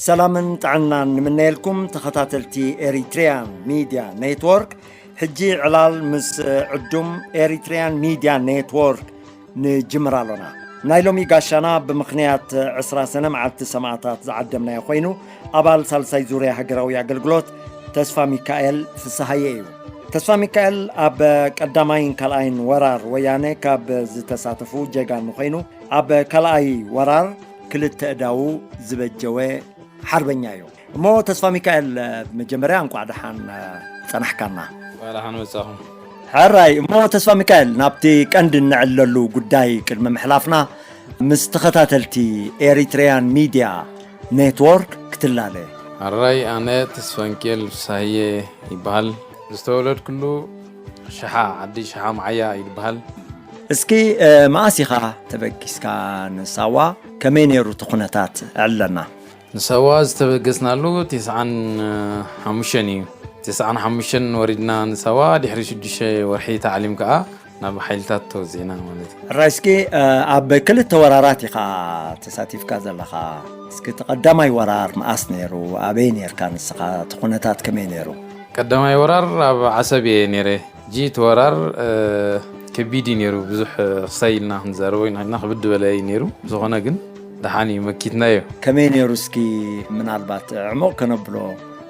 ሰላምን ጥዕናን ንምነየልኩም ተኸታተልቲ ኤሪትሪያን ሚድያ ኔትወርክ። ሕጂ ዕላል ምስ ዕዱም ኤሪትሪያን ሚድያ ኔትወርክ ንጅምር ኣሎና። ናይ ሎሚ ጋሻና ብምኽንያት ዕስራ ሰነ መዓልቲ ሰማእታት ዝዓደምናዮ ኮይኑ፣ ኣባል ሳልሳይ ዙርያ ሃገራዊ ኣገልግሎት ተስፋ ሚካኤል ፍስሃየ እዩ። ተስፋ ሚካኤል ኣብ ቀዳማይን ካልኣይን ወራር ወያነ ካብ ዝተሳተፉ ጀጋኑ ኮይኑ፣ ኣብ ካልኣይ ወራር ክልተ እዳዉ ዝበጀወ ሓርበኛ እዩ። እሞ ተስፋ ሚካኤል፣ መጀመርያ እንቋዕ ደሓን ጸናሕካና። እንቋዕ ደሓን መጻኹም። ሕራይ፣ እሞ ተስፋ ሚካኤል፣ ናብቲ ቀንዲ እንዕለሉ ጉዳይ ቅድሚ ምሕላፍና፣ ምስ ተኸታተልቲ ኤሪትሪያን ሚድያ ኔትወርክ ክትላለ። ሕራይ፣ ኣነ ተስፋ ሚካኤል ፍስሃየ ይበሃል። ዝተወለድኩሉ ሽሓ፣ ዓዲ ሽሓ መዓያ ይበሃል። እስኪ፣ እ፣ መኣስ ኢኻ ተበጊስካ ንሳዋ? ከመይ ነይሩ እቲ ኩነታት? ዕለና። ንሳዋ ዝተበገስናሉ ተስዓን ሓሙሽተን እዩ። ተስዓን ሓሙሽተን ወሪድና ንሳዋ፣ ድሕሪ ሽዱሽተ ወርሒ ተዓሊም ከኣ ናብ ሓይልታት ተወዚዕና ማለት እዩ። ሕራይ፣ እስኪ፣ እ፣ ኣብ ክልተ ወራራት ኢኻ ተሳቲፍካ ዘለኻ። እስኪ እቲ ቀዳማይ ወራር መኣስ ነይሩ? ኣበይ ነይርካ ንስኻ? እቲ ኩነታት ከመይ ነይሩ? ቀዳማይ ወራር ኣብ ዓሰብ እየ ነይረ። ሕጂ እቲ ወራር፣ እ፣ ከቢድ እዩ ነይሩ። ብዙሕ፣ እ፣ ክሳይ ኢልና ክንዛረቦ ኢና ኢልና ክብድ ዝበለ እዩ ነይሩ። ብዝኾነ ግን ደሓን እዩ፣ መኪትናዮ። ከመይ ነይሩ እስኪ? ምናልባት ዕሙቕ ከነብሎ፣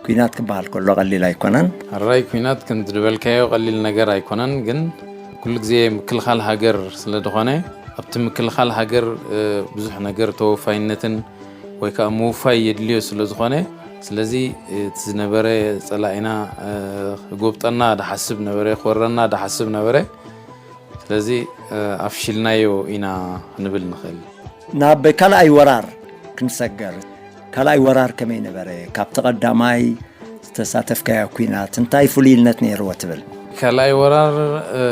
ኲናት ክበሃል ከሎ ቀሊል ኣይኮነን። ሕራይ፣ ኲናት ከምቲ ዝበልካዮ ቀሊል ነገር ኣይኮነን፣ ግን ኩሉ ግዜ ምክልኻል ሃገር ስለ ዝኾነ፣ ኣብቲ ምክልኻል ሃገር፣ እ፣ ብዙሕ ነገር ተወፋይነትን ወይ ከኣ ምውፋይ የድልዮ ስለ ዝኾነ፣ ስለዚ እቲ ዝነበረ ጸላኢና፣ እ፣ ክጎብጠና ድሓስብ ነበረ፣ ክወረና ድሓስብ ነበረ። ስለዚ፣ እ፣ ኣፍሺልናዮ ኢና ክንብል ንኽእል። ናብ ካልኣይ ወራር ክንሰገር። ካልኣይ ወራር ከመይ ነበረ? ካብቲ ቀዳማይ ዝተሳተፍካዮ ኲናት እንታይ ፍሉይነት ነይርዎ ትብል? ካልኣይ ወራር፣ እ፣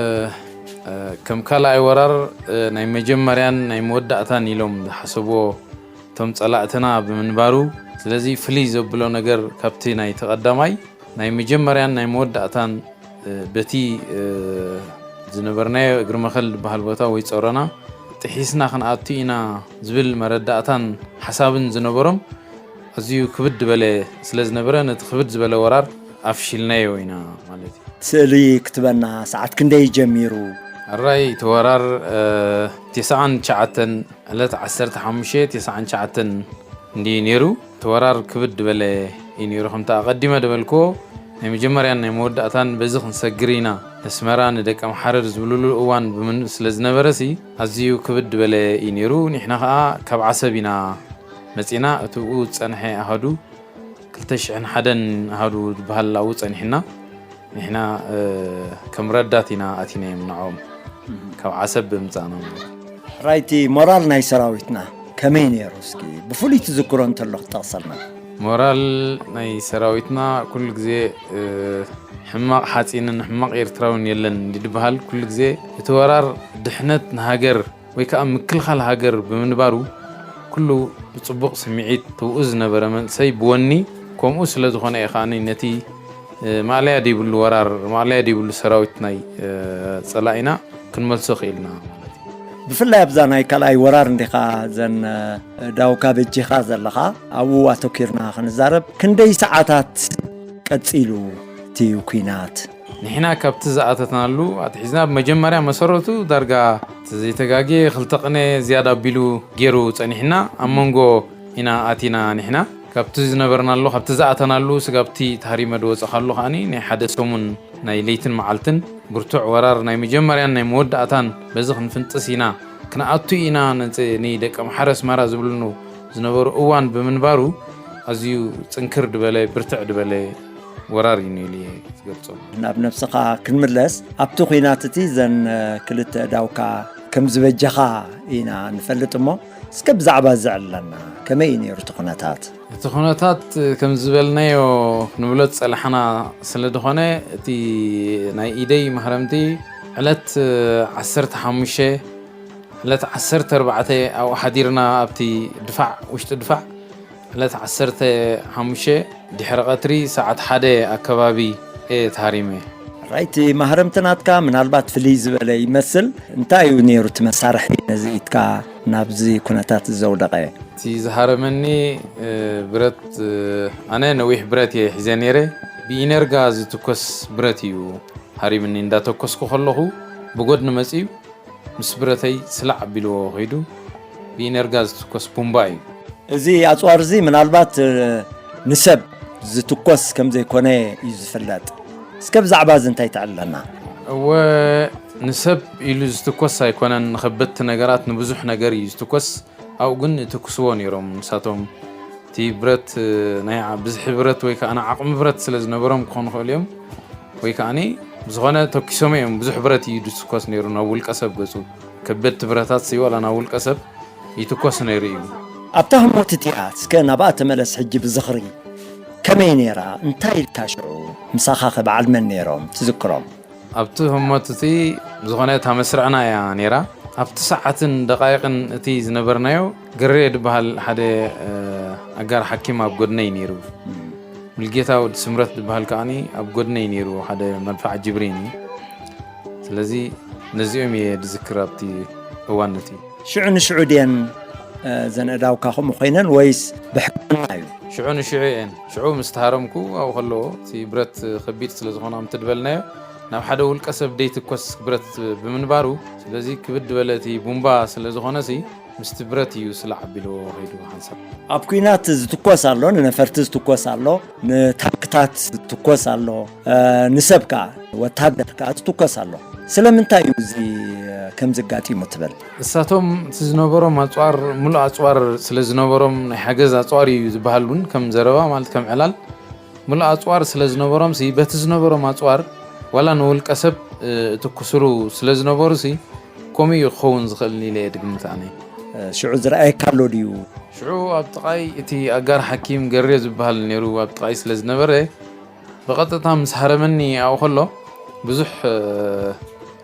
እ፣ ከም ካልኣይ ወራር፣ እ፣ ናይ መጀመርያን ናይ መወዳእታን ኢሎም ዝሓሰብዎ እቶም ጸላእትና ብምንባሩ፣ ስለዚ ፍልይ ዘብሎ ነገር ካብቲ ናይቲ ቀዳማይ ናይ መጀመርያን ናይ መወዳእታን፣ እ፣ በቲ፣ እ፣ ዝነበርናዮ እግሪ መኸል ዝበሃል ቦታ ወይ ጾሮና ጥሒስና ክንኣቱ ኢና ዝብል መረዳእታን ሓሳብን ዝነበሮም ኣዝዩ ክብድ ዝበለ ስለ ዝነበረ፣ ነቲ ክብድ ዝበለ ወራር ኣፍሺልናዮ ኢና ማለት እዩ። ስእሊ ክትበና ሰዓት ክንደይ ጀሚሩ? ሕራይ፣ እቲ ወራር፣ እ፣ ተስዓን ትሽዓተን፣ ዕለት ዓሰርተ ሓሙሽተ ተስዓን ትሽዓተን እንድዩ ነይሩ። እቲ ወራር ክብድ ዝበለ እዩ ነይሩ። ከምቲ ኣቐዲመ ዝበልክዎ፣ ናይ መጀመርያን ናይ መወዳእታን በዚ ክንሰግር ኢና፣ ነስመራ ንደቀምሓረር ዝብልሉ እዋን ብምን-፣ ስለ ዝነበረሲ፣ ኣዝዩ ክብድ ዝበለ እዩ ነይሩ። ንሕና ኸኣ ካብ ዓሰብ ኢና መጺና፣ እቲ ብኡ ዝጸንሐ ኣሃዱ ክልተ ሽሕን ሓደን ኣሃዱ ዝበሃል ኣብኡ ጸኒሕና። ንሕና፣ እ፣ ከም ረዳት ኢና ኣቲናዮም ንዕኦም፣ ካብ ዓሰብ ብምጻእና ማለት እዩ። ሕራይ፣ እቲ ሞራል ናይ ሰራዊትና ከመይ ነይሩ? እስኪ ብፍሉይ ትዝክሮ እንተሎ ክትጠቕሰልና። ሞራል ናይ ሰራዊትና ኩሉ ግዜ፣ እ፣ ሕማቕ ሓጺንን ሕማቕ ኤርትራውን የለን እንዲ ዝበሃል፣ ኩሉ ግዜ እቲ ወራር ድሕነት ንሃገር ወይ ከኣ ምክልኻል ሃገር ብምንባሩ፣ ኩሉ ብጽቡቕ ስምዒት ተውኡ ዝነበረ መንእሰይ ብወኒ፣ ከምኡ ስለ ዝኾነ እዩ ከኣ ነቲ፣ እ፣ ማእለያ ዘይብሉ ወራር፣ ማእለያ ዘይብሉ ሰራዊት ናይ፣ እ፣ ጸላኢና ክንመልሶ ክኢልና ማለት እዩ። ብፍላይ ኣብዛ ናይ ካልኣይ ወራር እንዲኻ ዘን፣ እ፣ ዳውካ በጂኻ ዘለኻ፣ ኣብኡ ኣተኲርና ክንዛረብ፣ ክንደይ ሰዓታት ቀጺሉ እቲ ኲናት? ንሕና ካብቲ ዝኣተትናሉ ኣትሒዝና፣ ብመጀመርያ መሰረቱ ዳርጋ ዘይተጋግየ ክልተ ቅነ ዝያዳ ኣቢሉ ገይሩ ጸኒሕና፣ ኣብ መንጎ ኢና ኣቲና ንሕና። ካብቲ ዝነበርናሉ፣ ካብቲ ዝኣተናሉ ስጋብቲ ተሃሪመ ዝወጸኻሉ ከኣኒ ናይ ሓደ ሰሙን ናይ ለይትን መዓልትን ብርቱዕ ወራር ናይ መጀመርያን ናይ መወዳእታን በዚ ክንፍንጥስ ኢና፣ ክንኣቱ ኢና ንጽ-፣ ንደቀምሓረ ኣስመራ ዝብልኑ ዝነበሩ እዋን ብምንባሩ ኣዝዩ ጽንክር ዝበለ ብርትዕ ዝበለ ወራር እዩ ኢሉ እየ ዝገልጾ። ናብ ነብስኻ ክንምለስ፣ ኣብቲ ኲናት እቲ ዘን ክልተ እዳውካ ከም ዝበጀኻ ኢና ንፈልጥ እሞ፣ እስከ ብዛዕባ እዚ ዕለና፣ ከመይ እዩ ነይሩ እቲ ኩነታት? እቲ ኩነታት ከም ዝበልናዮ ክንብሎ ዝጸላሕና ስለ ዝኾነ፣ እቲ ናይ ኢደይ ማህረምቲ ዕለት ዓሰርተ ሓሙሽተ፣ ዕለት ዓሰርተ ኣርባዕተ ኣብኡ ሓዲርና ኣብቲ ድፋዕ፣ ውሽጢ ድፋዕ፣ ዕለት ዓሰርተ ሓሙሽተ ድሕሪ ቀትሪ ሰዓት ሓደ ኣከባቢ እየ ተሃሪመ። ራይቲ ማህረምቲ ናትካ ምናልባት ፍልይ ዝበለ ይመስል። እንታይ እዩ ነይሩ እቲ መሳርሒ ነዚ ኢድካ ናብዚ ኩነታት ዘውደቐ? እቲ ዝሃረመኒ ብረት፣ ኣነ ነዊሕ ብረት እየ ሒዘ ነይረ። ብኢነርጋ ዝትኮስ ብረት እዩ ሃሪምኒ። እንዳተኮስኩ ከለኹ ብጎድኒ መፅዩ ምስ ብረተይ ስላዕ ኣቢልዎ ከይዱ። ብኢነርጋ ዝትኮስ ቡምባ እዩ። እዚ ኣፅዋር እዚ ምናልባት ንሰብ ዝትኮስ ከምዘይኮነ እዩ ዝፍለጥ። እስከ ብዛዕባ እዚ እንታይ ተዕልለና? እወ፣ ንሰብ ኢሉ ዝትኮስ ኣይኮነን። ንኸበድቲ ነገራት፣ ንብዙሕ ነገር እዩ ዝትኮስ። ኣብኡ ግን ይትኩስዎ ነይሮም ንሳቶም። እቲ ብረት ናይ ብዝሒ ብረት ወይ ከዓ ዓቕሚ ብረት ስለ ዝነበሮም ክኾኑ ይኽእሉ እዮም። ወይ ከዓ ብዝኾነ ተኪሶም እዮም። ብዙሕ ብረት እዩ ዝትኮስ ነይሩ ናብ ውልቀ ሰብ ገፁ። ከበድቲ ብረታት ሲ ዋላ ናብ ውልቀ ሰብ ይትኮስ ነይሩ እዩ። ኣብታ ህሞት እቲኣ እስከ ናብኣ ተመለስ ሕጂ ብዝኽሪ። ከመይ ነይራ? እንታይ ኢልካ ሽዑ? ምሳኻ ከ በዓል መን ነይሮም ትዝክሮም? ኣብቲ ህሞት እቲ ዝኾነ እታ መስርዕና እያ ነይራ። ኣብቲ ሰዓትን ደቃይቕን እቲ ዝነበርናዮ ገሬ ድበሃል ሓደ ኣጋር ሓኪም ኣብ ጎድነይ ነይሩ። ሙልጌታ ወዲ ስምረት ድበሃል ከዓኒ ኣብ ጎድነይ ነይሩ፣ ሓደ መድፋዕ ጅብሪን እዩ። ስለዚ ነዚኦም እየ ድዝክር ኣብቲ እዋን እቲ። ሽዑ ንሽዑ ድየን ዘን እዳውካ ከምኡ ኮይነን ወይስ ብሕክምና እዩ? ሽዑ ንሽዑ እየን። ሽዑ ምስ ተሃረምኩ ኣብኡ ከለዎ እቲ ብረት ከቢድ ስለ ዝኾነ ከምቲ ድበልናዮ ናብ ሓደ ውልቀ ሰብ ደይትኮስ ብረት ብምንባሩ፣ ስለዚ ክብድ ዝበለ እቲ ቡምባ ስለ ዝኾነ ሲ ምስቲ ብረት እዩ ስላዕ ኣቢልዎ ከይዱ ሓንሳብ። ኣብ ኲናት ዝትኮስ ኣሎ፣ ንነፈርቲ ዝትኮስ ኣሎ፣ ንታንክታት ዝትኮስ ኣሎ፣ ንሰብ ከኣ ወታደር ከኣ ዝትኮስ ኣሎ። ስለምንታይ እዩ እዚ ከምዚ ኣጋጢሙ ትብል? እሳቶም እቲ ዝነበሮም ኣፅዋር ሙሉእ ኣፅዋር ስለ ዝነበሮም ናይ ሓገዝ ኣፅዋር እዩ ዝበሃል እውን ከም ዘረባ ማለት ከም ዕላል ሙሉእ ኣፅዋር ስለ ዝነበሮም ሲ በቲ ዝነበሮም ኣፅዋር ዋላ ንውልቀ ሰብ እትኩስሉ ስለ ዝነበሩ ሲ ከምኡ እዩ ክኸውን ዝኽእል ኢለ እየ ድግምት ኣነ። ሽዑ ዝረኣየካ ኣሎ ድዩ? ሽዑ ኣብ ጥቓይ እቲ ኣጋር ሓኪም ገሬ ዝበሃል ነይሩ ኣብ ጥቓይ ስለ ዝነበረ ብቐጥታ ምስ ሃረመኒ ኣብኡ ከሎ ብዙሕ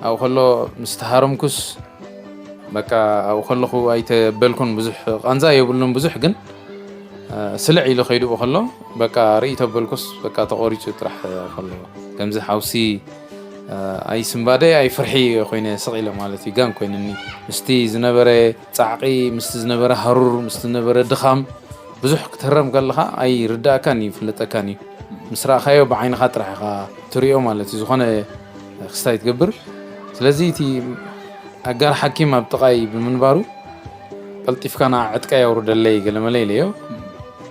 ኣብኡ ከሎ ምስ ተሃረምኩስ በቃ ኣብኡ ከለኹ ኣይተበልኩን ብዙሕ ቃንዛ የብሉን ብዙሕ ግን ስልዕ ኢሉ ከይድኡ ከሎ በቃ ርእይ ተበልኩስ በቃ ተቆሪፁ ጥራሕ ከሎ ከምዚ ሓውሲ ኣይ ስምባደ ኣይ ፍርሒ ኮይነ ስቕ ኢለ ማለት እዩ ጋን ኮይንኒ ምስቲ ዝነበረ ፃዕቒ ምስቲ ዝነበረ ሃሩር ምስቲ ዝነበረ ድኻም ብዙሕ ክትህረም ከለኻ ኣይርዳእካን እዩ ይፍለጠካን እዩ ምስ ረእኻዮ ብዓይንኻ ጥራሕ ኢኻ ትሪኦ ማለት እዩ ዝኾነ ክስታይ ትገብር ስለዚ እቲ ኣጋር ሓኪም ኣብ ጥቓይ ብምንባሩ ቀልጢፍካ ንዓ ዕጥቃይ ኣውርደለይ ገለመለ ኢለዮ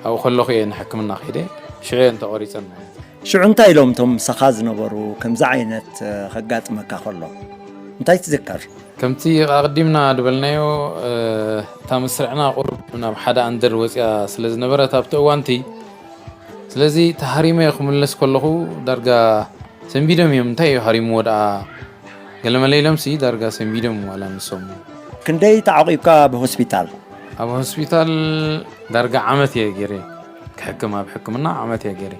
ኣብኡ ከለኹ እየ ንሕክምና ከይደ ሽዑ እየን ተቆሪፀን ማለት እዩ ሽዑ እንታይ ኢሎም እቶም ምሳኻ ዝነበሩ ከምዚ ዓይነት ከጋጥመካ ከሎ እንታይ ትዝከር ከምቲ ኣቐዲምና ዝበልናዮ እታ መስርዕና ቁሩብ ናብ ሓደ ኣንደር ወፅያ ስለ ዝነበረት ኣብቲ እዋንቲ ስለዚ ተሃሪመ ክምለስ ከለኹ ዳርጋ ሰንቢዶም እዮም እንታይ እዩ ሃሪምዎ ደኣ ገለመለ ኢሎምሲ ዳርጋ ሰንቢዶም ዋላ ንሶም። ክንደይ ተዓቒብካ ኣብ ሆስፒታል? ኣብ ሆስፒታል ዳርጋ ዓመት እየ ገይረ ክሕክም ኣብ ሕክምና ዓመት እየ ገይረ።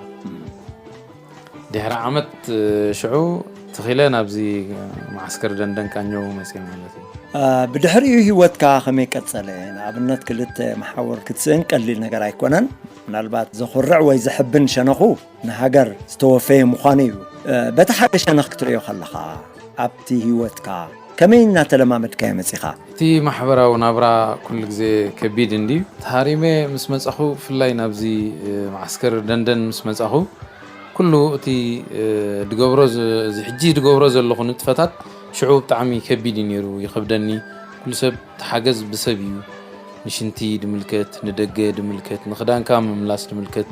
ድሕሪ ዓመት ሽዑ ትኺለ ናብዚ መዓስከር ደንደን ቃኘው መፅየ ማለት እዩ። ብድሕሪኡ ህይወትካ ከመይ ቀጸለ? ንኣብነት ክልተ መሓውር ክትስእን ቀሊል ነገር ኣይኮነን። ምናልባት ዘኹርዕ ወይ ዘሕብን ሸነኹ ንሃገር ዝተወፈየ ምዃኑ እዩ። በቲ ሓደ ሸነኽ ክትርእዮ ከለኻ ኣብቲ ህይወትካ ከመይ እናተለማመድካዮ መጺኻ? እቲ ማሕበራዊ ናብራ ኩሉ ግዜ ከቢድ እንድዩ። ተሃሪመ ምስ መጻኹ፣ ብፍላይ ናብዚ ማዓስከር ደንደን ምስ መጻኹ፣ ኩሉ እቲ ድገብሮ እዚ ሕጂ ድገብሮ ዘለኹ ንጥፈታት ሽዑ ብጣዕሚ ከቢድ እዩ ነይሩ፣ ይኸብደኒ። ኩሉ ሰብ ተሓገዝ ብሰብ እዩ። ንሽንቲ ድምልከት፣ ንደገ ድምልከት፣ ንኽዳንካ ምምላስ ድምልከት፣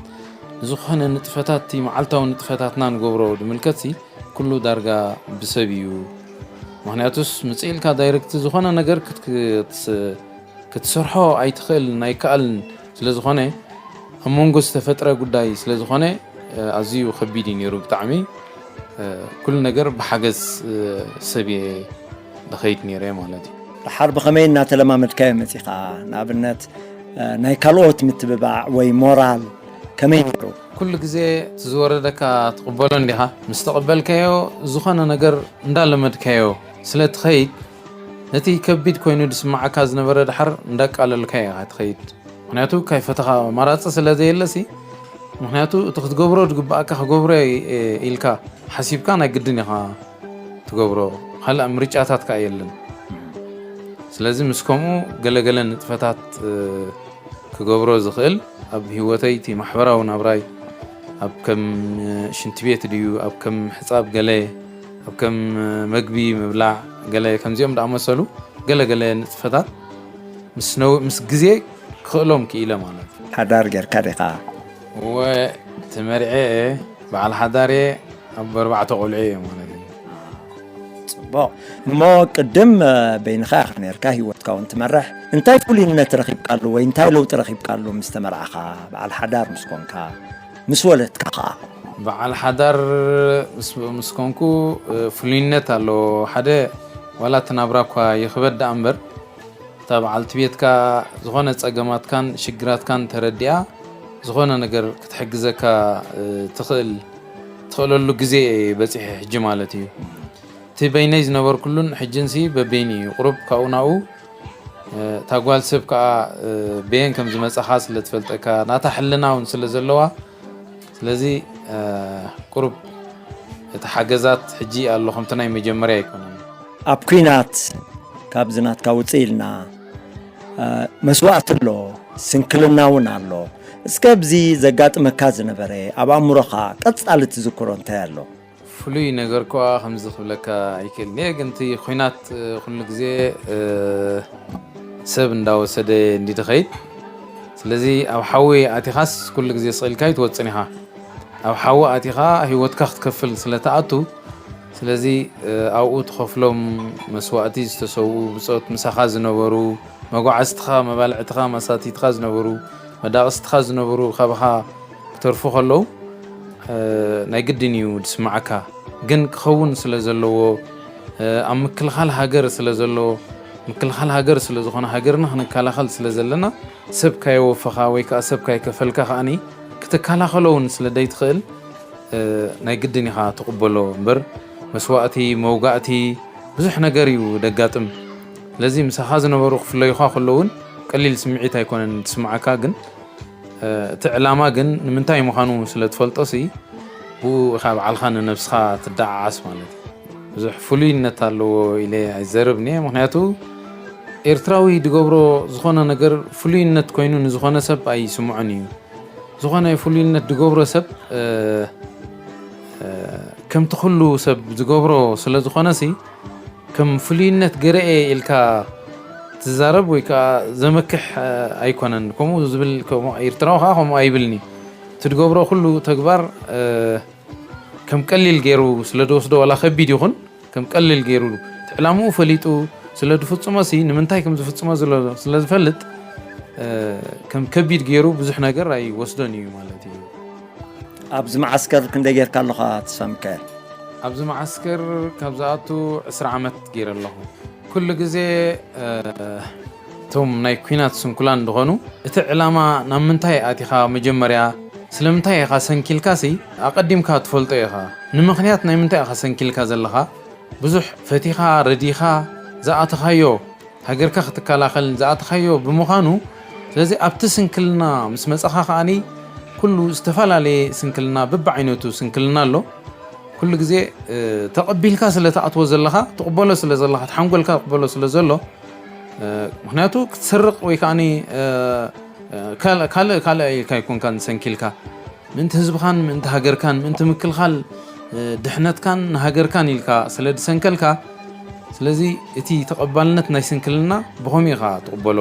ንዝኾነ ንጥፈታት እቲ መዓልታዊ ንጥፈታትና ንገብሮ ድምልከት ሲ ኩሉ ዳርጋ ብሰብ እዩ። ምኽንያቱስ ምጽእ ኢልካ ዳይረክት ዝኾነ ነገር ክትሰርሖ ኣይትኽእልን ኣይከኣልን ስለ ዝኾነ ኣብ መንጎ ዝተፈጥረ ጉዳይ ስለ ዝኾነ ኣዝዩ ከቢድ እዩ ነይሩ ብጣዕሚ። ኩሉ ነገር ብሓገዝ ሰብ እየ ዝኸይድ ነይረ ማለት እዩ። ደሓር ብኸመይ እናተለማመድካዮ መጺኻ? ንኣብነት ናይ ካልኦት ምትብባዕ ወይ ሞራል ከመይ ነይሩ? ኩሉ ግዜ እቲ ዝወረደካ ትቕበሎ እንዲኻ። ምስ ተቐበልካዮ ዝኾነ ነገር እንዳለመድካዮ ስለ ትኸይድ ነቲ ከቢድ ኮይኑ ዝስምዓካ ዝነበረ ደሓር እንዳቃለልካዮ ኢኻ ትኸይድ። ምኽንያቱ ካይፈተኻ ኣማራፂ ስለ ዘየለሲ ምኽንያቱ እቲ ክትገብሮ ዝግብኣካ ክገብሮ ኢልካ ሓሲብካ ናይ ግድን ኢኻ ትገብሮ ካልእ ምርጫታት ከዓ የለን ስለዚ ምስ ከምኡ ገለገለ ንጥፈታት ክገብሮ ዝኽእል ኣብ ህይወተይ እቲ ማሕበራዊ ናብራይ ኣብ ከም ሽንቲ ቤት ድዩ ኣብ ከም ሕፃብ ገለ ኣብ ከም መግቢ ምብላዕ ገለ ከምዚኦም ዝኣመሰሉ ገለ ገለ ንጥፈታት ምስ ግዜ ክኽእሎም ክኢለ ማለት እዩ። ሓዳር ጌርካ ዲኻ? እወ ተመርዐ እየ። በዓል ሓዳር እየ። ኣብ ኣርባዕተ ቆልዑ እየ ማለት እዩ። ፅቡቕ። እሞ ቅድም በይንኻ ኢኻ ነርካ ህይወትካ እውን ትመርሕ። እንታይ ፍሉይነት ረኺብካሉ ወይ እንታይ ለውጢ ረኺብካሉ ምስ ተመርዓኻ፣ በዓል ሓዳር ምስ ኮንካ፣ ምስ ወለድካ ኸዓ? በዓል ሓዳር ምስ ኮንኩ ፍሉይነት ኣለዎ። ሓደ ዋላ እቲ ናብራ እኳ ይኽበድ ደኣ እምበር እታ በዓልቲ ቤትካ ዝኾነ ጸገማትካን ሽግራትካን ተረዲኣ ዝኾነ ነገር ክትሕግዘካ ትኽእል ትኽእለሉ ግዜ በፂሐ ሕጂ ማለት እዩ። እቲ በይነይ ዝነበርኩሉን ሕጅንሲ በበይኒ እዩ። ቁሩብ ካብኡ ናብኡ እታ ጓል ሰብ ከዓ በየን ከም ዝመፃኻ ስለ ትፈልጠካ ናታ ሕልና እውን ስለ ዘለዋ ስለዚ ቁሩብ እቲ ሓገዛት ሕጂ ኣሎ ከምቲ ናይ መጀመርያ ኣይኮነን። ኣብ ኲናት ካብዚ ናትካ ውፅእ ኢልና መስዋእቲ ኣሎ፣ ስንክልና እውን ኣሎ። እስከ ኣብዚ ዘጋጥመካ ዝነበረ ኣብ ኣእምሮኻ ቀፃሊ ትዝክሮ እንታይ ኣሎ? ፍሉይ ነገር ከኣ ከምዚ ክብለካ ኣይክእልን እየ፣ ግን እቲ ኲናት ኩሉ ግዜ ሰብ እንዳወሰደ እንዲ ድኸይድ። ስለዚ ኣብ ሓዊ ኣቲኻስ ኩሉ ግዜ ስቕ ኢልካ ኣይትወጽን ኢኻ። ኣብ ሓዊ ኣቲኻ ህይወትካ ክትከፍል ስለ ትኣቱ፣ ስለዚ ኣብኡ ትኸፍሎም መስዋእቲ ዝተሰውኡ ብጾት ምሳኻ ዝነበሩ፣ መጓዕዝትኻ፣ መባልዕትኻ፣ መሳትይትኻ ዝነበሩ፣ መዳቕስትኻ ዝነበሩ ካባኻ ክተርፉ ከለዉ ናይ ግድን እዩ ዝስምዓካ። ግን ክኸውን ስለ ዘለዎ ኣብ ምክልኻል ሃገር ስለ ዘሎ ምክልኻል ሃገር ስለ ዝኾነ ሃገርና ክንከላኸል ስለ ዘለና ሰብ ካየወፈኻ ወይ ከዓ ሰብ ካይከፈልካ ከዓኒ ክትከላኸሎ እውን ስለ ደይትኽእል ናይ ግድን ኢኻ ትቕበሎ እምበር መስዋእቲ መውጋእቲ ብዙሕ ነገር እዩ ደጋጥም። ስለዚ ምሳኻ ዝነበሩ ክፍለዩኻ ከለዉ እውን ቀሊል ስምዒት ኣይኮነን ትስምዓካ ግን እቲ ዕላማ ግን ንምንታይ ምዃኑ ስለ ትፈልጦሲ ብኡ ኢኻ ባዕልኻ ንነብስኻ ትደዓዓስ ማለት እዩ። ብዙሕ ፍሉይነት ኣለዎ ኢለ ኣይዘርብን እየ። ምክንያቱ ኤርትራዊ ድገብሮ ዝኾነ ነገር ፍሉይነት ኮይኑ ንዝኾነ ሰብ ኣይስምዖን እዩ። ዝኾነ ፍሉይነት ድገብሮ ሰብ ከምቲ ኩሉ ሰብ ዝገብሮ ስለ ዝኾነሲ ከም ፍሉይነት ገረኤ ኢልካ ትዛረብ ወይ ከዓ ዘመክሕ ኣይኮነን። ከምኡ ዝብል ኤርትራዊ ከዓ ከምኡ ኣይብልኒ። ትድገብሮ ኩሉ ተግባር ከም ቀሊል ገይሩ ስለ ዝወስዶ ዋላ ከቢድ ይኹን ከም ቀሊል ገይሩ እቲ ዕላምኡ ፈሊጡ ስለ ዝፍፅሞ ሲ ንምንታይ ከም ዝፍፅሞ ስለ ዝፈልጥ ከም ከቢድ ገይሩ ብዙሕ ነገር ኣይወስዶን እዩ ማለት እዩ። ኣብዚ መዓስከር ክንደይ ጌርካ ኣለኻ ተስፋ ሚካኤል? ኣብዚ መዓስከር ካብ ዝኣቱ ዕስራ ዓመት ገይረ ኣለኹ። ኩሉ ግዜ እቶም ናይ ኲናት ስንኩላን ዝኾኑ እቲ ዕላማ ናብ ምንታይ ኣቲኻ መጀመርያ ስለምንታይ ኢኻ ሰንኪልካሲ ኣቐዲምካ ትፈልጦ ኢኻ። ንምኽንያት ናይ ምንታይ ኢኻ ሰንኪልካ ዘለኻ ብዙሕ ፈቲኻ ረዲኻ ዝኣተኻዮ ሃገርካ ክትከላኸል ዝኣተኻዮ ብምዃኑ ስለዚ ኣብቲ ስንክልና ምስ መፀኻ ከዓኒ ኩሉ ዝተፈላለየ ስንክልና በብዓይነቱ ስንክልና ኣሎ። ኩሉ ግዜ ተቐቢልካ ስለ ትኣትዎ ዘለኻ ትቕበሎ ስለ ዘለኻ እቲ ሓንጎልካ ትቕበሎ ስለ ዘሎ ምክንያቱ ክትሰርቕ ወይ ከዓ ካልእ ካልእ ኣይኮንካን ሰንኪልካ ምእንቲ ህዝብኻን ምእንቲ ሃገርካን ምእንቲ ምክልኻል ድሕነትካን ንሃገርካን ኢልካ ስለ ዝሰንከልካ ስለዚ እቲ ተቐባልነት ናይ ስንክልና ብኸምኡ ኢኻ ትቕበሎ።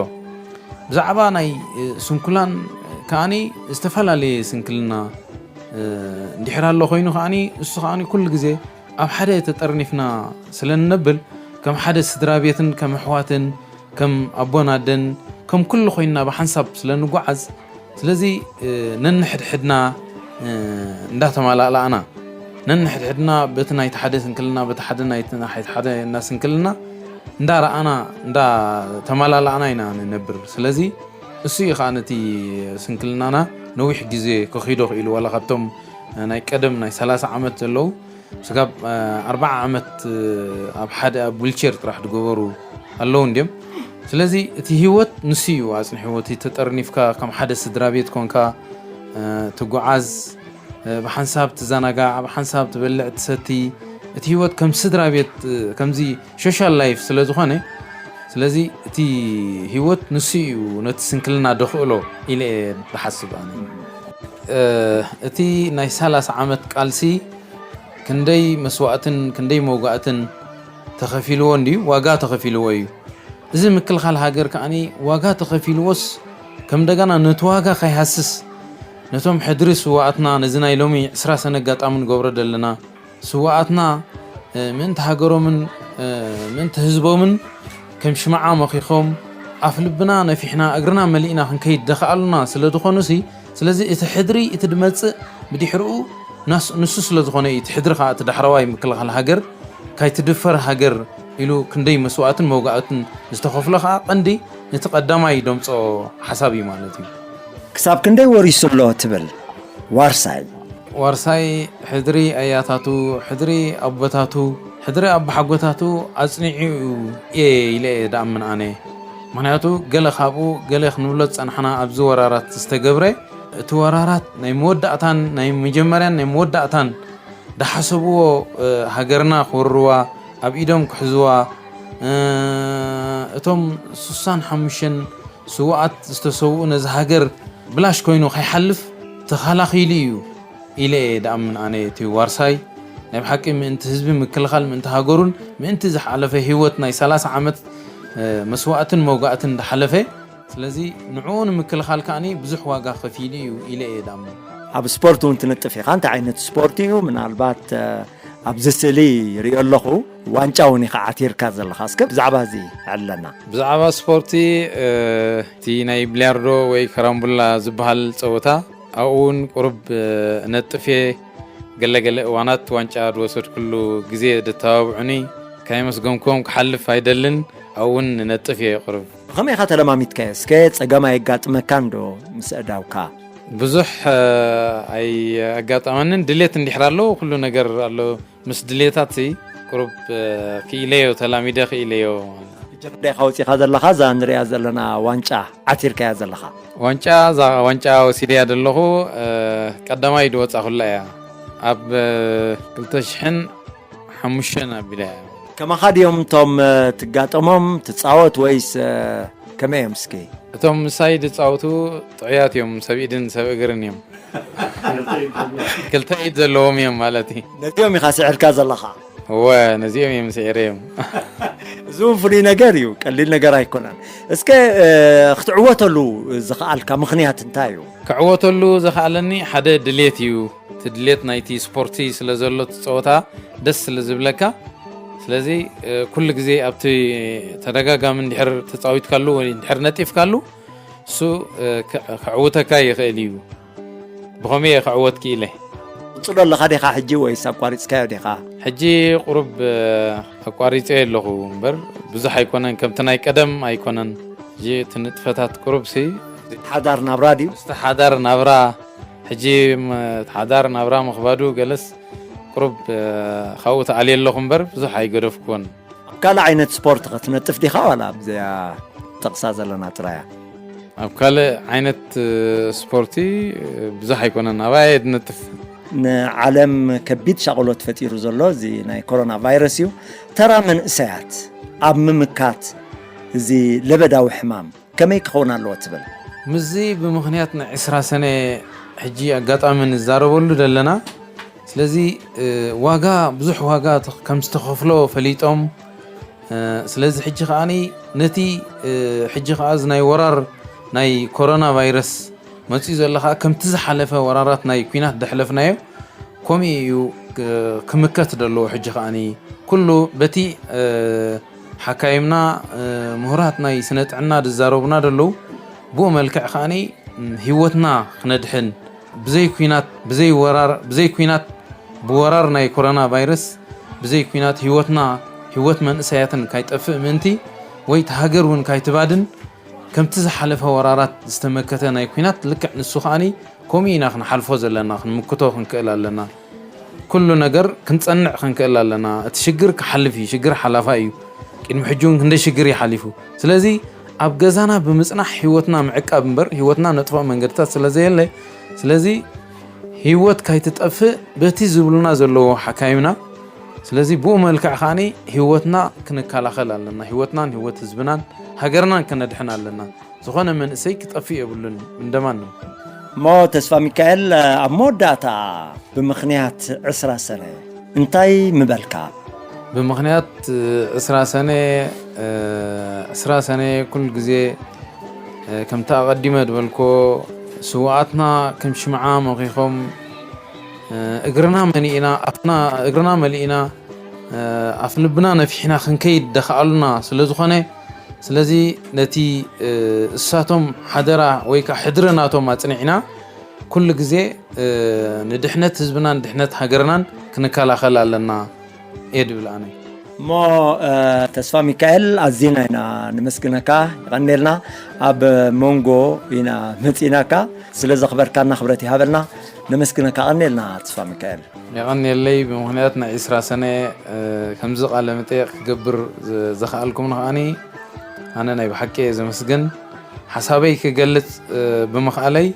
ብዛዕባ ናይ ስንኩላን ከዓኒ ዝተፈላለየ ስንክልና እንድሕር ኣሎ ኮይኑ ከዓኒ እሱ ከዓኒ ኩሉ ግዜ ኣብ ሓደ ተጠርኒፍና ስለ ንነብል ከም ሓደ ስድራ ቤትን ከም ኣሕዋትን ከም ኣቦን ኣደን ከም ኩሉ ኮይንና ብሓንሳብ ስለ ንጓዓዝ ስለዚ ነንሕድሕድና እንዳተማላእላእና ነንሕድሕድና በቲ ናይቲ ሓደ ስንክልና በቲ ሓደ ናይቲ ሓደ እናስንክልና እንዳረኣና እንዳተማላላእና ኢና ንነብር። ስለዚ እሱ እዩ ከዓ ነቲ ስንክልናና ነዊሕ ግዜ ከኺዶ ክኢሉ ዋላ ካብቶም ናይ ቀደም ናይ ሰላሳ ዓመት ዘለዉ ስጋብ ኣርባዓ ዓመት ኣብ ሓደ ኣብ ዊልቸር ጥራሕ ዝገበሩ ኣለዉ እንድዮም። ስለዚ እቲ ህይወት ንሱ እዩ ኣፅንሕዎ። እቲ ተጠርኒፍካ ከም ሓደ ስድራ ቤት ኮንካ ትጓዓዝ ብሓንሳብ ትዘናጋዕ ብሓንሳብ ትበልዕ ትሰቲ እቲ ህይወት ከም ስድራ ቤት ከምዚ ሶሻል ላይፍ ስለ ዝኾነ ስለዚ እቲ ህይወት ንሱ እዩ ነቲ ስንክልና ደኽእሎ ኢለ እየ ዝሓስብ ኣነ። እ፣ እቲ ናይ ሰላሳ ዓመት ቃልሲ ክንደይ መስዋእትን ክንደይ መውጋእትን ተኸፊልዎ እንድዩ፣ ዋጋ ተኸፊልዎ እዩ። እዚ ምክልኻል ሃገር ከኣኒ ዋጋ ተኸፊልዎስ ከም እንደገና ነቲ ዋጋ ከይሃስስ ነቶም ሕድሪ ስዋኣትና ነዚ ናይ ሎሚ ዕስራ ሰነ ኣጋጣሚ ንገብሮ ዘለና ስዋኣትና፣ እ፣ ምእንቲ ሃገሮምን፣ እ፣ ምእንቲ ህዝቦምን ከም ሽምዓ ሞኺኾም ኣፍ ልብና ነፊሕና እግርና መሊእና ክንከይድ ደኸኣሉና ስለ ዝኾኑሲ፣ ስለዚ እቲ ሕድሪ እቲ ድመጽእ ብድሕሪኡ ናስ-፣ ንሱ ስለ ዝኾነ እዩ። እቲ ሕድሪ ኸኣ እቲ ዳሕረዋይ ምክልኻል ሃገር ካይትድፈር ሃገር ኢሉ ክንደይ መስዋእትን መውጋእትን ዝተኸፍሎ ኸኣ ቀንዲ ነቲ ቀዳማይ ደምጾ ሓሳብ እዩ ማለት እዩ። ክሳብ ክንደይ ወሪሱ ኣሎ ትብል ዋርሳይ? ዋርሳይ ሕድሪ ኣያታቱ፣ ሕድሪ ኣቦታቱ፣ ሕድሪ ኣቦሓጎታቱ ኣጽኒዑ እየ ኢለ እየ ድኣምን ኣነ። ምኽንያቱ ገለ ካብኡ ገለ ክንብሎ ዝጸናሕና ኣብዚ ወራራት ዝተገብረ፣ እቲ ወራራት ናይ መወዳእታን ናይ መጀመርያን ናይ መወዳእታን ድሓሰብዎ፣ እ፣ ሃገርና ክወርዋ፣ ኣብ ኢዶም ክሕዝዋ፣ እ፣ እቶም ሱሳን ሓሙሽተን ስውኣት ዝተሰውኡ ነዚ ሃገር ብላሽ ኮይኑ ከይሓልፍ ተኸላኺሉ እዩ ኢለ እየ ድኣምን ኣነ። እቲ ዋርሳይ ናይ ብሓቂ ምእንቲ ህዝቢ ምክልኻል ምእንቲ ሃገሩን ምእንቲ ዝሓለፈ ህይወት ናይ ሰላሳ ዓመት፣ እ፣ መስዋእትን መውጋእትን ድሓለፈ። ስለዚ ንዕኡ ንምክልኻል ከኣኒ ብዙሕ ዋጋ ከፊሉ እዩ ኢለ እየ ድኣምን። ኣብ ስፖርት እውን ትንጥፍ ኢኻ። እንታይ ዓይነት ስፖርት እዩ? ምናልባት፣ እ፣ ኣብዚ ስእሊ ይሪኦ ኣለኹ፣ ዋንጫ እውን ኢኻ ዓቲርካ ዘለኻ። እስከ ብዛዕባ እዚ ኣዕልለና። ብዛዕባ ስፖርቲ፣ እ፣ እቲ ናይ ቢልያርዶ ወይ ከራምቡላ ዝበሃል ጸወታ ኣብኡ እውን ቁሩብ፣ እ፣ እነጥፍ እየ። ገለገለ እዋናት ዋንጫ ዝወሰድኩሉ ግዜ ደተባብዑኒ፣ ካየመስገንኩዎም ክሓልፍ ኣይደልን። ኣብኡ እውን እነጥፍ እየ ቁሩብ። ብኸመይ ኢኻ ተለማሚድካዮ? እስከ ጸገም ኣየጋጥመካን ዶ ምስ ኣእዳውካ? ብዙሕ፣ እ፣ ኣይኣጋጠመንን። ድሌት እንድሕር ኣሎ፣ ኩሉ ነገር ኣሎ። ምስ ድሌታት ሲ ቁሩብ፣ እ፣ ክኢለዮ፣ ተላሚደ ክኢለዮ። ሕጂ ክንደይ ኢኻ ወጺኻ ዘለኻ? እዛ ንሪኣ ዘለና ዋንጫ ዓቲርካያ ዘለኻ? ዋንጫ፣ እዛ ዋንጫ ወሲደያ ዘለኹ፣ እ፣ ቀዳማይ ድወጻኹላ እያ። ኣብ፣ እ፣ ክልተ ሽሕን ሓሙሽተን ኣቢለያ እያ። ከማኻ ድዮም እቶም፣ እ፣ ትጋጠሞም፣ ትጻወት ወይስ፣ እ፣ ከመይ እዮም እስኪ? እቶም ምሳይ ዝጻወቱ ጥዑያት እዮም፣ ሰብ ኢድን ሰብ እግርን እዮም። ክልተ ኢድ ዘለዎም እዮም ማለት እዩ። ነዚኦም ኢኻ ስዒርካ ዘለኻ? እወ፣ ነዚኦም እዮም ስዒረዮም። እዚ እውን ፍሉይ ነገር እዩ፣ ቀሊል ነገር ኣይኮነን። እስከ፣ እ፣ ክትዕወተሉ ዝኸኣልካ ምኽንያት እንታይ እዩ? ክዕወተሉ ዝኸኣለኒ ሓደ ድሌት እዩ። እቲ ድሌት ናይቲ ስፖርቲ ስለ ዘሎ፣ እቲ ጸወታ ደስ ስለ ዝብለካ፣ ስለዚ፣ እ፣ ኩሉ ግዜ ኣብቲ ተደጋጋሚ እንድሕር ተጻዊትካሉ ወይ እንድሕር ነጢፍካሉ፣ እሱ፣ እ፣ ከ-፣ ከዕውተካ ይኽእል እዩ። ብኸመይ እየ ክዕወት ክኢለ? ትቕጽሎ ኣለኻ ዲኻ ሕጂ ወይስ ኣቋሪጽካዮ ዲኻ? ሕጂ ቁሩብ፣ እ፣ ኣቋሪጸዮ ኣለኹ እምበር፣ ብዙሕ ኣይኮነን፣ ከምቲ ናይ ቀደም ኣይኮነን። ሕጂ እቲ ንጥፈታት ቁሩብ ሲ ሓዳር ናብራ ድዩ? ምስቲ ሓዳር ናብራ፣ ሕጂ ም-፣ ሓዳር ናብራ ምኽባዱ ገለስ ቁሩብ፣ እ፣ ካብኡ ተኣልየ ኣለኹ እምበር፣ ብዙሕ ኣይገደፍኩዎን። ኣብ ካልእ ዓይነት ስፖርት ኸ ትነጥፍ ዲኻ ዋላ ኣብዚኣ ጠቕሳ ዘለና ጥራያ? ኣብ ካልእ ዓይነት፣ እ፣ ስፖርቲ፣ እ፣ ብዙሕ ኣይኮነን። ኣብኣ እየ ዝነጥፍ። ንዓለም ከቢድ ሻቕሎት ፈጢሩ ዘሎ እዚ ናይ ኮሮና ቫይረስ እዩ። ተራ መንእሰያት ኣብ ምምካት እዚ ለበዳዊ ሕማም ከመይ ክኸውን ኣለዎ ትብል? ምስዚ ብምኽንያት ናይ ዕስራ ሰነ ሕጂ ኣጋጣሚ ንዛረበሉ ዘለና። ስለዚ፣ እ፣ ዋጋ፣ ብዙሕ ዋጋ ተ-፣ ከም ዝተኸፍሎ ፈሊጦም፣ እ፣ ስለዚ ሕጂ ከኣኒ ነቲ፣ እ፣ ሕጂ ከኣ እዚ ናይ ወራር ናይ ኮሮና ቫይረስ መጺኡ ዘሎ ከኣ ከምቲ ዝሓለፈ ወራራት ናይ ኲናት ደሕለፍናዮ ከምኡ እዩ ክ-፣ ክምከት ደለዎ። ሕጂ ከኣኒ ኩሉ በቲ፣ እ፣ ሓካይምና፣ እ፣ ምሁራት ናይ ስነ ጥዕና ዝዛረቡና ደለዉ ብኡ መልክዕ ከኣኒ፣ ም፣ ህይወትና ክነድሕን ብዘይ ኲናት፣ ብዘይ ወራር፣ ብዘይ ኲናት፣ ብወራር ናይ ኮሮና ቫይረስ፣ ብዘይ ኲናት ህይወትና፣ ህይወት መንእሰያትን ካይጠፍእ ምእንቲ፣ ወይ እቲ ሃገር እውን ካይትባድን፣ ከምቲ ዝሓለፈ ወራራት ዝተመከተ ናይ ኲናት ልክዕ ንሱ ከኣኒ ከምኡ ኢና ክንሓልፎ ዘለና፣ ክንምክቶ ክንክእል ኣለና። ኩሉ ነገር ክንጸንዕ ክንክእል ኣለና። እቲ ሽግር ክሓልፍ እዩ፣ ሽግር ሓላፋይ እዩ። ቅድሚ ሕጂ እውን ክንደይ ሽግር እዩ ሓሊፉ። ስለዚ ኣብ ገዛና ብምጽናሕ ህይወትና ምዕቃብ እምበር ህይወትና ነጥፍኦ መንገድታት ስለ ዘየለ፣ ስለዚ ህይወት ካይትጠፍእ በቲ ዝብሉና ዘለዎ ሓካይምና ስለዚ ብኡ መልክዕ ከዓኒ ህይወትና ክንከላኸል ኣለና። ህይወትናን ህይወት ህዝብናን ሃገርናን ከነድሕን ኣለና። ዝኾነ መንእሰይ ክጠፍእ የብሉን እንደማንም። እሞ ተስፋ ሚካኤል፣ ኣብ መወዳእታ ብምኽንያት ዕስራ ሰነ እንታይ ምበልካ? ብምኽንያት ዕስራ ሰነ፣ ዕስራ ሰነ ኩሉ ግዜ ከምቲ ኣቐዲመ ዝበልኮ ስውኣትና ከም ሽምዓ ሞኺኾም እግርና መሊእና ኣፍና እግርና መሊእና ኣፍ ልብና ነፊሕና ክንከይድ ደኽኣሉና ስለ ዝኾነ ስለዚ ነቲ እሳቶም ሓደራ ወይ ከዓ ሕድሪ ናቶም ኣፅኒዕና ኩሉ ግዜ ንድሕነት ህዝብናን ድሕነት ሃገርናን ክንከላኸል ኣለና እየ ድብል ኣነ። እሞ ተስፋ ሚካኤል ኣዚና ኢና ንመስግነካ፣ ይቐኔልና። ኣብ መንጎ ኢና መፂናካ፣ ስለ ዘኽበርካና ክብረት ይሃበልና። ነመስግነካ፣ ቀኔልና ተስፋ ሚካኤል። የቐኔለይ። ብምኽንያት ናይ ዒስራ ሰነ ከምዚ ቃለ መጠየቕ ክገብር ዘኽኣልኩም ንኸኣኒ ኣነ ናይ ብሓቂ እየ ዘመስግን። ሓሳበይ ክገልጽ ብምኽኣለይ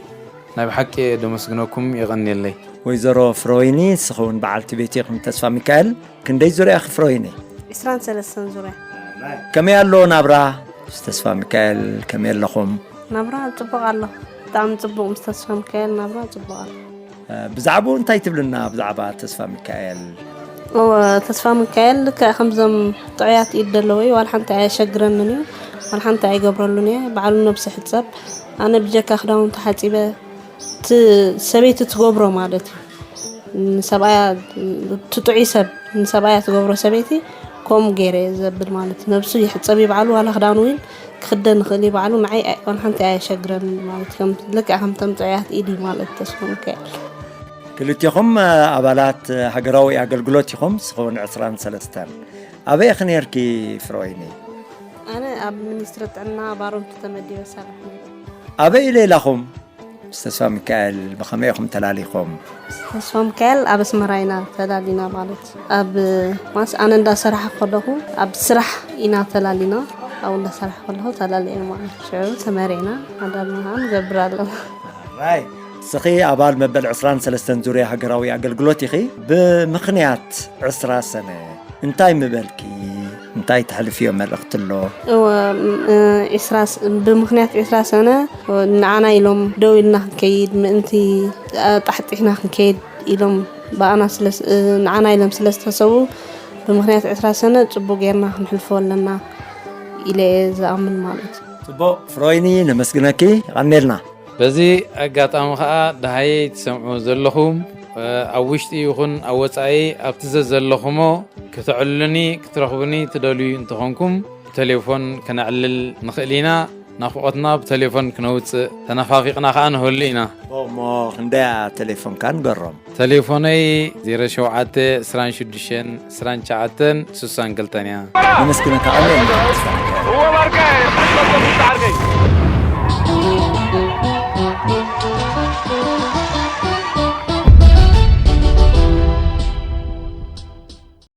ናይ ብሓቂ እየ ደመስግነኩም። የቐኔለይ። ወይዘሮ ፍሮይኒ፣ ንስኺ እውን በዓልቲ ቤት ኢኽን ተስፋ ሚካኤል። ክንደይ ዙርያ ኢኺ ፍሮይኒ? ዒስራን ሰለስተን ዙርያ። ከመይ ኣሎ ናብራ ምስ ተስፋ ሚካኤል? ከመይ ኣለኹም? ናብራ ጽቡቕ ኣሎ። ብጣዕሚ ጽቡቕ ምስ ተስፋ ሚካኤል ናብራ ጽቡቕ ኣሎ። ብዛዕባኡ እንታይ ትብልና? ብዛዕባ ተስፋ ሚካኤል እወ ተስፋ ሚካኤል ልክዕ ከምዞም ጥዑያት ኢድ ዘለዎዩ ዋላ ሓንቲ ኣየሸግረንን እዩ። ዋላ ሓንቲ ኣይገብረሉን እየ። ባዕሉ ነብሱ ይሕጸብ። ኣነ ብጀካ ክዳውንቲ ሓጺበ እቲ ሰበይቲ ትገብሮ ማለት እዩ። ንሰብኣያ እቲ ጥዑይ ሰብ ንሰብኣያ ትገብሮ ሰበይቲ ከምኡ ገይረ እየ ዘብል ማለት እዩ። ነብሱ ይሕጸብ እዩ ባዕሉ ዋላ ክዳኑ እውን ክኽደን ይኽእል እዩ ባዕሉ ንዓይ ዋላ ሓንቲ ኣየሸግረንን ማለት እዩ። ከም ልክዕ ከምቶም ጥዑያት ኢድ እዩ ማለት እዩ ተስፋ ሚካኤል። ክልቴኹም ኣባላት ሃገራዊ ኣገልግሎት ኢኹም፣ ንስኺ እውን ዕስራን ሰለስተን። ኣበይ ኢኺ ነይርኪ ፍረወይኒ? ኣነ ኣብ ሚኒስትሪ ጥዕና ባሮምቱ ተመዲበ እሰርሕ ነይረ። ኣበይ ኢለ ኢላኹም? ምስ ተስፋ ሚካኤል ብኸመይ ኢኹም ተላሊኹም? ተስፋ ሚካኤል ኣብ ኣስመራ ኢና ተላሊና ማለት ኣብ ማስ ኣነ እንዳሰራሐ ከለኹ ኣብ ስራሕ ኢና ተላሊና ኣብኡ እንዳሰራሕ ከለኹ ተላሊየ ማለት ሽዑ ተመሪዕና ኣዳልና ከዓ ንገብር ኣለና። ራይ ንስኺ ኣባል መበል ዕስራን ሰለስተን ዙርያ ሃገራዊ ኣገልግሎት ኢኺ። ብምኽንያት ዕስራ ሰነ እንታይ ምበልኪ? እንታይ ተሕልፍዮ መልእኽቲ ኣሎ? እወ፣ ም- እ፣ ዒስራ ስ- ብምኽንያት ዒስራ ሰነ ንዓና ኢሎም ደው ኢልና ክንከይድ ምእንቲ ኣጣሕጢሕና ክንከይድ ኢሎም ብኣና ስለ ስ- እ፣ ንዓና ኢሎም ስለ ዝተሰዉ ብምኽንያት ዕስራ ሰነ ፅቡቅ ጌርና ክንሕልፎ ኣለና ኢለ እየ ዝኣምን ማለት እዩ። ፅቡቅ ፍሮይኒ ነመስግነኪ። የቐኔልና። በዚ ኣጋጣሚ ከኣ ደሃየይ ትሰምዑ ዘለኹም ኣብ ውሽጢ ይኹን ኣብ ወጻኢ ኣብቲ ዘዘለኹሞ ክተዕልሉኒ ክትረኽቡኒ ትደልዩ እንተኾንኩም ብተሌፎን ከነዕልል ንኽእል ኢና። ናፍቖትና ብተሌፎን ክነውጽእ ተነፋፊቕና ከኣ ንህሉ ኢና። እሞ ክንደያ ተሌፎንካ ንገሮም። ተሌፎነይ ዜሮ ሸውዓተ ዕስራን ሽዱሽተን ዕስራን ትሽዓተን ስሳን ክልተን እያ። ነመስግነካ ቀንየ። እወ ባርካ እየ።